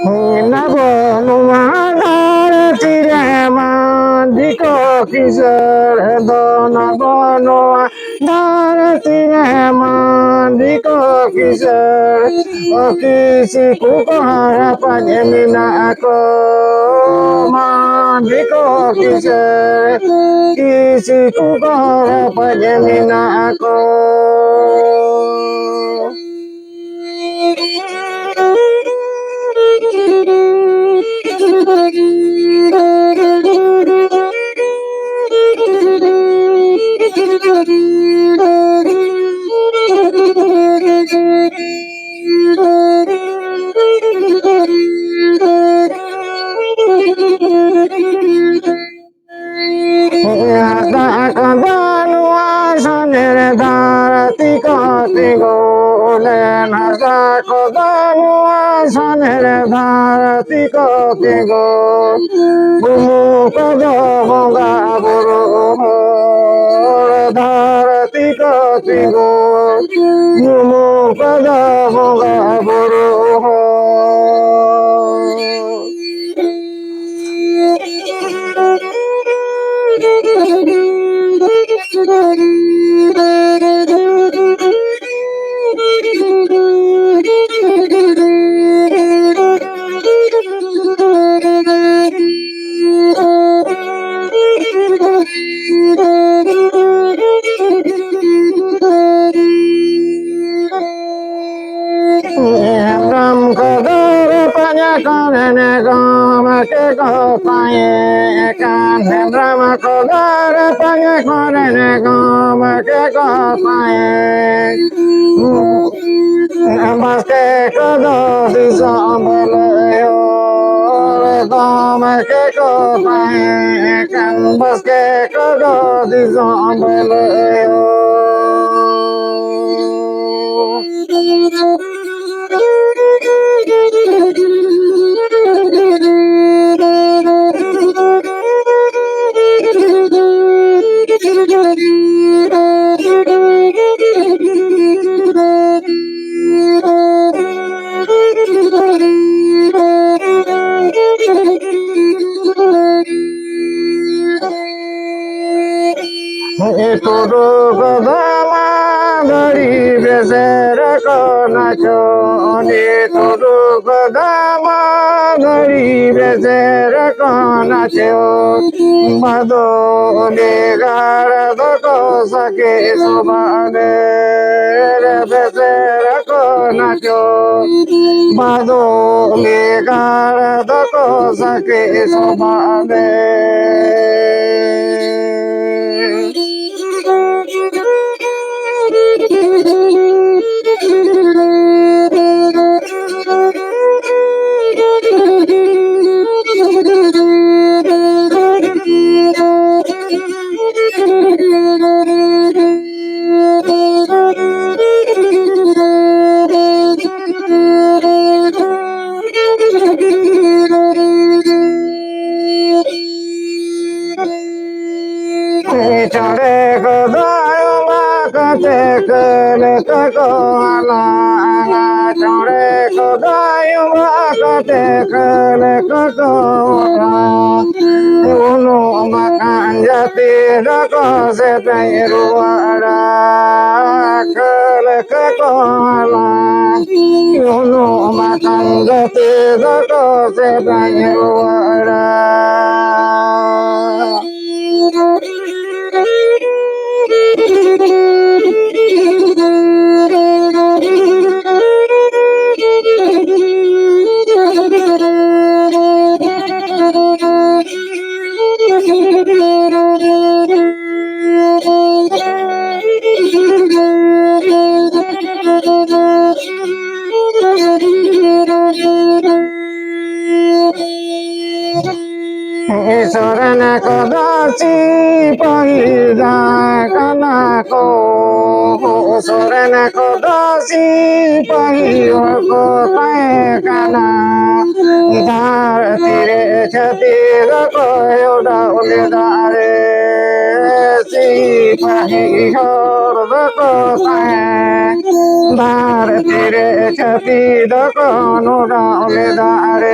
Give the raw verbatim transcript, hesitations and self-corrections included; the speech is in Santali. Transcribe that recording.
ᱱᱟᱵᱚ ᱱᱚᱣᱟ ᱫᱷᱟᱹᱨᱛᱤ ᱨᱮ ᱢᱟᱹᱱᱰᱤ ᱠᱚ ᱠᱤᱥᱟᱹᱬ ᱫᱚ, ᱱᱟᱵᱚ ᱱᱚᱣᱟ ᱫᱷᱟᱹᱨᱛᱤ ᱨᱮ ᱢᱟᱹᱱᱰᱤ ᱠᱚ ᱠᱤᱥᱟᱹᱬ, ᱠᱤᱥᱤ ᱠᱚ ᱨᱟᱯᱟᱡ ᱢᱮᱱᱟᱜ ᱠᱚ, ᱢᱟᱹᱱᱰᱤ ᱠᱚ ᱠᱤᱥᱟᱹᱬ, ᱠᱤᱥᱤ ᱠᱚ ᱨᱟᱯᱟᱡ ᱢᱮᱱᱟᱜ ᱠᱚ᱾ ᱦᱟᱥᱟ ᱠᱚᱫᱚ ᱱᱚᱣᱟ ᱥᱟᱱᱮᱨ ᱫᱷᱟᱹᱨᱛᱤ ᱠᱚ ᱛᱤᱸᱜᱩ ᱞᱮᱱ, ᱦᱟᱥᱟ ᱠᱚᱫᱚ ᱱᱚᱣᱟ ᱥᱟᱱᱮᱨ ᱫᱷᱟᱹᱨᱛᱤ ᱠᱚ ᱛᱤᱸᱜᱩ, ᱵᱩᱨᱩ ᱠᱚᱫᱚ ᱵᱚᱸᱜᱟ ᱵᱩᱨᱩ ᱦᱚᱲ, ᱫᱷᱟᱹᱨᱛᱤ ᱠᱚ ᱛᱤᱸᱜᱩ, ᱵᱩᱨᱩ ᱠᱚᱫᱚ ᱵᱚᱸᱜᱟ ᱵᱩᱨᱩ ᱦᱚᱲ᱾ ᱦᱮᱢᱵᱨᱚᱢ ᱠᱚᱫᱚ ᱨᱟᱯᱟᱡᱟ ᱠᱚᱨᱮᱱ ᱜᱚᱢᱠᱮ ᱠᱚ ᱛᱟᱦᱮᱸ ᱠᱟᱱ, ᱦᱮᱢᱵᱨᱚᱢ ᱠᱚᱫᱚ ᱨᱟᱯᱟᱡᱟ ᱠᱚᱨᱮᱱ ᱜᱚᱢᱠᱮ ᱠᱚ ᱛᱟᱦᱮᱸ᱾ ᱵᱟᱥᱠᱮ ᱠᱚᱫᱚ ᱫᱤᱥᱚᱢ ᱵᱚᱞᱮ ᱦᱚᱲ, ᱜᱚᱢᱠᱮ ᱠᱚ ᱛᱟᱦᱮᱸ ᱠᱟᱱ, ᱵᱟᱥᱠᱮ ᱠᱚᱫᱚ ᱫᱤᱥᱚᱢ ᱵᱚᱞᱮ ᱦᱚᱲ᱾ ᱛᱩᱰᱩ ᱠᱚᱫᱚ ᱢᱟ ᱫᱟᱲᱤ ᱵᱮᱥᱮᱨ ᱠᱚ ᱱᱟᱪᱚ, ᱩᱱᱤ ᱛᱩᱰᱩ ᱠᱚᱫᱚ ᱢᱟ ᱫᱟᱲᱤ ᱵᱮᱥᱮᱨ ᱠᱚ ᱱᱟᱪᱚ, ᱵᱟᱫᱚ ᱩᱱᱤ ᱜᱟᱲ ᱫᱚᱠᱚ ᱥᱟᱠᱮ ᱥᱚᱵᱟᱱᱮ ᱨᱮ ᱵᱮᱥᱮᱨ ᱠᱚ ᱱᱟᱪᱚ, ᱵᱟᱫᱚ ᱩᱱᱤ ᱜᱟᱲ ᱫᱚᱠᱚ ᱥᱟᱠᱮ ᱥᱚᱵᱟᱱᱮ᱾ ᱪᱚᱬᱮ ᱠᱚᱫᱚ ᱟᱭᱢᱟ ᱠᱟᱛᱮ ᱠᱟᱹᱞ ᱠᱚᱠᱚ ᱦᱟᱞᱟᱝᱟ᱾ ᱪᱚᱬᱮ ᱠᱚᱫᱚ ᱟᱭᱢᱟ ᱠᱟᱛᱮ ᱠᱟᱹᱞ ᱠᱚᱠᱚ ᱚᱰᱟᱣᱟ᱾ ᱩᱱᱩᱢ ᱟᱠᱟᱱ ᱡᱟᱹᱛᱤ ᱫᱚᱠᱚ ᱥᱮᱯᱮᱧ ᱨᱩᱣᱟᱹᱲᱟ᱾ ᱠᱟᱹᱞ ᱠᱚᱠᱚ ᱦᱟᱞᱟᱝᱟ᱾ ᱩᱱᱩᱢ ᱟᱠᱟᱱ ᱡᱟᱹᱛᱤ ᱫᱚᱠᱚ ᱥᱮᱯᱮᱧ ᱨᱩᱣᱟᱹᱲᱟ᱾ ᱥᱚᱨᱮᱱ ᱠᱚᱫᱚ ᱥᱤᱯᱟᱹᱦᱤ ᱡᱟᱦᱟᱸ ᱠᱟᱱᱟ ᱠᱚ, ᱥᱚᱨᱮᱱ ᱠᱚᱫᱚ ᱥᱤᱯᱟᱹᱦᱤ ᱦᱚᱲ ᱠᱚ ᱛᱟᱦᱮᱸ ᱠᱟᱱᱟ᱾ ᱫᱷᱟᱹᱨᱛᱤ ᱨᱮ ᱪᱷᱟᱹᱛᱤ ᱫᱚᱠᱚ ᱚᱰᱟᱣ ᱞᱮᱫᱟ ᱨᱮ, ᱥᱤᱯᱟᱹᱦᱤ ᱦᱚᱲ ᱫᱚᱠᱚ ᱛᱟᱦᱮᱸ᱾ ᱫᱷᱟᱹᱨᱛᱤ ᱨᱮ ᱪᱷᱟᱹᱛᱤ ᱫᱚᱠᱚ ᱚᱰᱟᱣ ᱞᱮᱫᱟ ᱨᱮ᱾